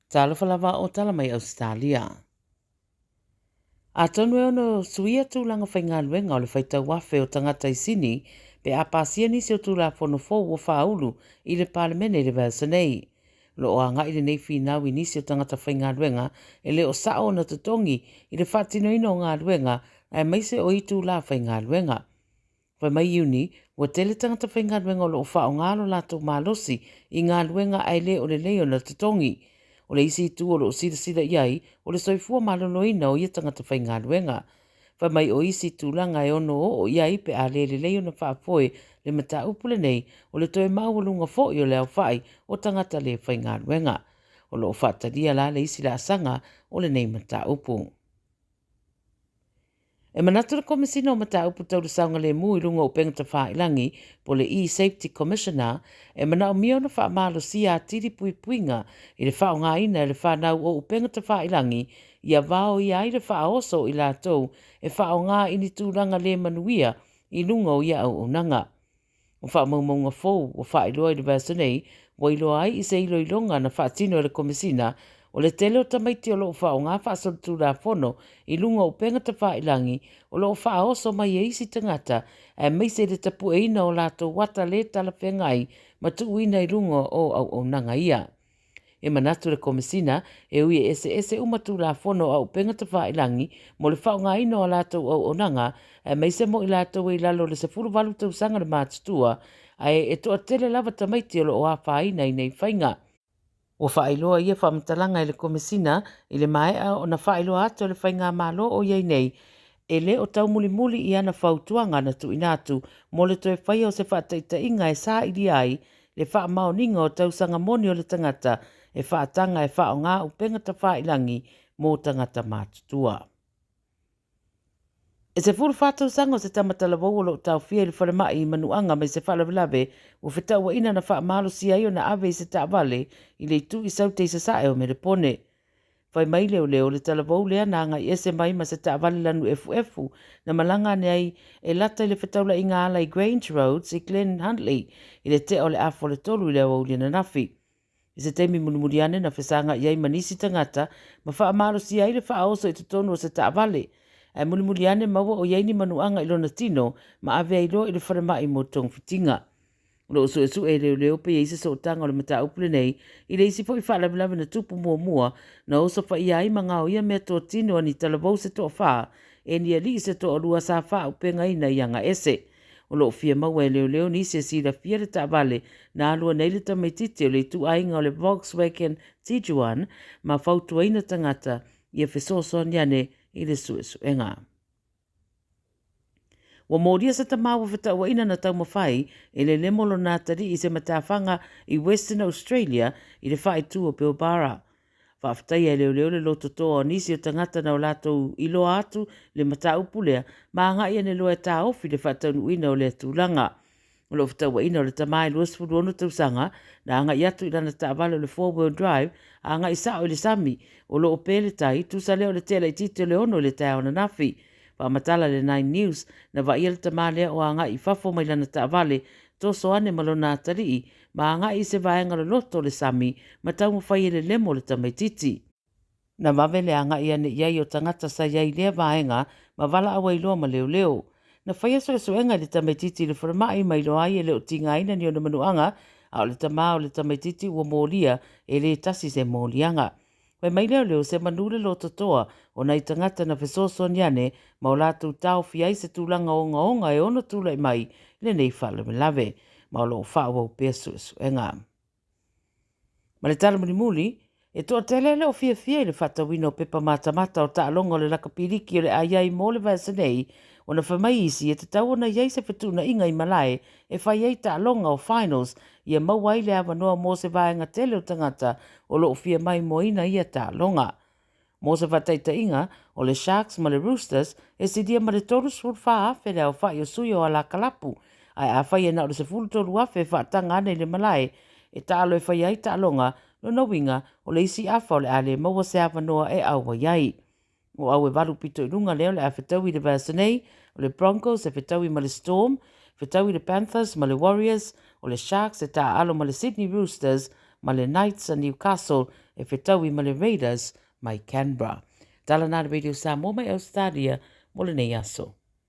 Talofa lava o tala mai Ausetalia. Atonu e ono suia tulaga faigaluega o le faitau afe o tagata i Sini pe a pasia nisi o Tulafono fou ua faaulu i le Palemene i le vaiaso nei. O lo o agai lenei finau i nisi o tagata faigaluega e le o sao ona totogi i le faatinoina o galuega aemaise o itula faigaluega. Fai mai Iuni, ua tele tagata faigaluega o lo o faaaoga lo latou malosi i galuega ae le o lelei ona totogi. O le isi itu o lo o silasila i ai, o le soifua maloloina o ia tagata faigaluega. Fai mai o isi tulaga e ono oo i ai pe a le lelei ona faafoe le mataupu lenei, o le toe maualuga foi o le aofai o tagata le faigaluega. O lo o faatalia la le isi laasaga o lenei mataupu. E manatu le Komesina o Mataupu Tau le Saogalemu i luga o Upega Tafailagi, po o le E-Safety Commissioner, e manaomia ona faamalosia atili puipuiga i le faaaogaina e le fanau o upega tafailagi ia vaoia ai le faaoso o i latou e faaaoga i ni tulaga le manuia i luga o ia auaunaga. O faamaumauga fou ua faailoa i le vaiaso nei, ua iloa ai i se iloiloga na faatino e le Komesina, o le tele o tamaiti o lo o faaaoga faasolitulafono i luga o upega tafailagi o lo o faaoso mai e isi tagata, aemaise i le tapueina o latou ata le talafeagai ma tuuina i luga o auaunaga ia. E manatu le Komesina, e ui e eseese uma Tulafono a Upega Tafailagi mo le faaaogaina o a latou auaunaga, aemaise mo i latou e i lalo o le 18 tausaga le matutua, ae e toatele lava tamaiti o lo o afaina i nei faiga. Ua faailoa ia faamatalaga e le Komesina i le maea ona faailoa atu e le Faigamalo o i ai nei e le o taumulimuli i ana fautuaga na tuuina atu mo le toe faia o se faataitaiga e sailia ai le faamaoniga o tausaga moni o le tagata e faataga e faaaoga upega tafailagi mo tagata matutua. E 14 tausaga o se tama talavou o lo o taofia i le falemai i Manuaga mai se faalavelave ua fetauaina na faamalosia ai ona ave i se taavale i le itu i Saute i sasae o Melepone. Fai mai leoleo le talavou lea na agai ese mai ma se taavale lanu efuefu na malaga ane ai e lata i le fetaulaiga ala i Grange Roads i Glen Huntly i le tea o le afa o le tolu i le aoauli ananafi. I se taimi mulimuli ane na fesagai ai ma nisi tagata ma faamalosia ai le faaoso i totonu o se taavale. Ae mulimuli ane maua o i ai ni manuaga i lona tino ma ave ai loa i le falemai mo togafitiga. O lo o suesue e leoleo pe i ai se sootaga o le mataupu lenei i le isi foi faalavelave na tupu muamua na osofaia ai ma gaoia meatotino a ni talavou se toafa e ni alii se toalua sa faaupegaina i Agaese. O lo o fia maua e leoleo nisi e silafia le taavale na alu nei le tamaitiiti o le ituaiga o le Volkswagen Tiguan ma fautuaina tagata ia fesoasoani ane i le suesuega. Ua molia se tama ua fetauaina na taumafai e lelemo lona atalii i se matafaga i Western Australia i le faaitu o Pilbara. Faafetaia e leoleo le lototoa o nisi o tagata na o latou iloa atu le mataupu lea ma agai ane loa e taofi le faataunuuina o lea tulaga. O lo o fetauaina o le tama e 26 tausaga na agai atu i lana taavale o le four-wheel drive agai sao i le sami o lo o pe le tai, tusa lea o le tea laitiiti o le 6 i le taeao ananafi. Faamatala le Nine News, na vaaia le tama lea o agai i fafo mai lana taavale, toso ane ma lona atalii, ma agai i se vaega loloto o le sami ma taumafai e lelemo le tamaitiiti. Na vave le agai ane i ai o tagata sa i ai i lea vaega ma valaau ai loa ma leoleo. Na faia suesuega i le tamaitiiti i le falemai ma iloa ai e le o tigaina ni ona manuaga, a o le tama o le tamaitiiti ua molia e le tasi se moliaga. Fai mai leoleo se manu le lototoa o nai tagata na fesoasoani ane ma o latou taofi ai se tulaga ogaoga e ono tulai mai i lenei faalavelave, ma o lo o faaauau pea suesuega. Ma le tala mulimuli, e toatele le o fiafia i le faatauina o pepa matamata o taaloga o le lakapi liki o le a i ai mo le vaiaso nei, ona fai mai isi e tatau ona i ai se fetuunaiga i malae e fai ai taaloga o finals ia maua ai le avanoa mo se vaega tele o tagata o lo o fia maimoaina ia taaloga. Mo se faataitaiga, o le Sharks ma le Roosters e silia ma le 34,000 le aofai o sui o alakalapu, ae afai e na o le 13,000 e faataga ane i le malae e taalo e fai ai taaloga, lona uiga o le isi afa o le a le maua se avanoa e auai ai. O au e valu pito i luga lea o le a fetaui i le vaiaso nei, o le Broncos e fetaui ma le Storm, fetaui le Panthers ma le Warriors, o le Sharks e taaalo ma le Sydney Roosters, ma le Knights a Newcastle e fetaui ma le Raiders mai Canberra. Tala na le Radio Samoa mai Australia mo lenei aso.